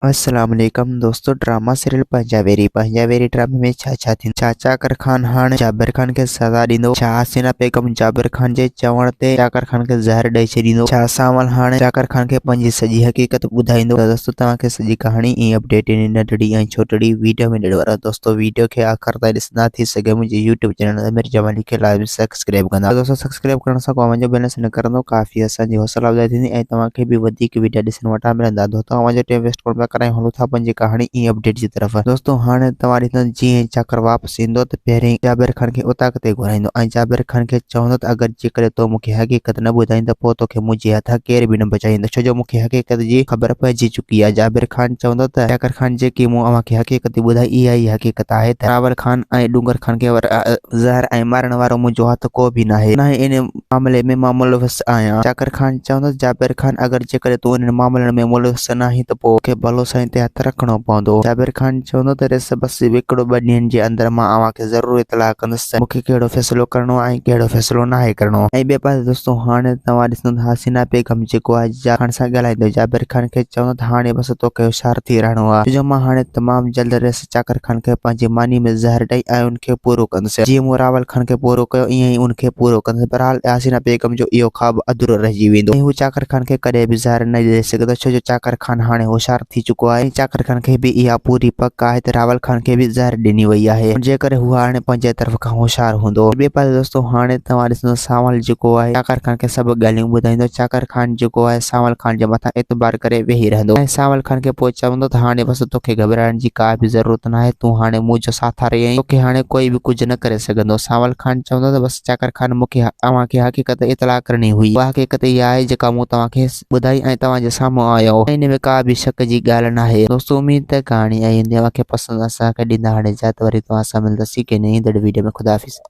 السلام عليڪم دوستو ڊراما سيريل پنهنجا ويري پنهنجا ويري ڊرامي ۾ ڇا ڇا ٿيندو ڇا چاڪر خان هاڻ جابر خان کي سزا ڏيندو ڇا حسينا بيگم جابر خان جي چوڻ تي چاڪر خان کي زهر ڏئي ڇڏيندو ڇا سانول هاڻ چاڪر خان کي پنهنجي سڄي حقيقت ٻڌائيندو ته دوستو توهان کي سڄي ڪهاڻي ۽ اپڊيٽ ان ننڍڙي ۽ ڇوٽڙي ويڊيو ۾ ڏيڻ وارو دوستو ويڊيو کي آخر تائين ڏسندا ٿي سگهي منهنجي يوٽيوب چينل امير جمالي کي لازمي سبسڪرائب ڪندا دوستو سبسڪرائب ڪرڻ سان اوهان جو بيلنس نه ڪرندو ڪافي اسان جي حوصلا افزائي ٿيندي ۽ توهان کي به وڌيڪ وڊيا ڏسڻ وٽان ملندا دوستو اوهان جو ٽيم ويسٽ ڪونه پيا ڪرايون هلون ٿا پنهنجي ڪهاڻي ۽ اپڊيٽ جي طرف دوستو هاڻي توهان ڏسندا جيئن ئي چاڪر واپس ايندو ته پهرين جابر خان کي اوطاق تي گهرائيندو ۽ جابر خان کي چوندو ته اگر جيڪڏهن تو مون کي حقيقت نه ٻڌائين ته پوء توکي منهنجي هٿان ڪير به نه بچائيندو ڇو جو مون کي حقيقت جي خبر پئجي چڪي آهي جابر خان چوندو ته چاڪر خان جيڪي مون اوهان کي حقيقت ٻڌائي اها ئي حقيقت آهي ته راول خان ۽ ڏونگر خان کي زهر ۽ مارڻ وارو منهنجو هٿ ڪو به ناهي، نه ئي ان معاملي ۾ مان ملوث آهيان. چاڪر خان چوندس، جابر خان اگر جيڪڏهن تون انهن معاملن ۾ ملوث ناهين ته پوء توکي ڀلو سائين تي هٿ رکڻو پوندو. جابر خان چوندو ته ڏس بس هڪڙو ٻه ڏينهن جي اندر مان اوهان کي ضرور اطلاع ڪندس ته مون کي ڪهڙو فيصلو ڪرڻو آهي ۽ ڪهڙو فيصلو ناهي ڪرڻو. ۽ ٻئي پاسي دوستو هاڻي توهان ڏسندو ته حسينا بيگم جيڪو آهي جابر خان سان ڳالهائيندو جابر خان کي چوندو ته هاڻي بس توکي هوشيار ٿي رهڻو آهي ڇو جو مان هاڻي تمام جلد ريس چاڪر خان کي پنهنجي ماني ۾ زهر ڏئي ۽ ان کي پورو ڪندس. جيئن مون راول خان کي پورو ڪيو، ايئن ئي ان کي پورو ڪندس. بهرحال حسينا بيگم جو اهو خواب اڌورو رهجي ويندو ۽ هو چاڪر خان کي ڪڏهن به زهر نه ڏئي سگهندو، ڇو جو چاڪر خان هاڻي هوشيار ٿي چڪو آهي ۽ چاڪر خان کي به اها پوري پڪ آهي ته راول خان کي به زهر ڏني وئي آهي، ان جي ڪري هو هاڻي پنهنجي طرف کان هوشيار هوندو. ٻئي پاسي دوستو هاڻي توهان ڏسندو سانول جيڪو آهي چاڪر خان کي سڀ ڳالهيون ٻڌائيندو. چاڪر خان جيڪو آهي سانول خان جي مٿان اعتبار ڪري ويهي رهندو ۽ سانول خان کي پوء چوندو ته هاڻي بس توکي گهٻرائڻ جي ڪا به ضرورت ناهي، تون هاڻي مون جو ساٿاري آهين، توکي هاڻي ڪوئي به ڪجهه نه ڪري سگهندو. سانول خان چوندو ته بس چاڪر خان مون کي اوهان کي حقيقت اطلاع ڪرڻي هئي، اها حقيقت اها آهي جيڪا مون توهان کي ٻڌائي ۽ توهان جي سامهون آيو ۽ ان ۾ ڪا به شڪ جي ڳالهه ناهي. دوستو اميد ته ڪهاڻي آئي هوندي اوهان کي پسند اسان کي ڏيندا هاڻي اجازت وري توهان سان ملنداسين ڪنهن ايندڙ ويڊيو ۾ خدا حافظ.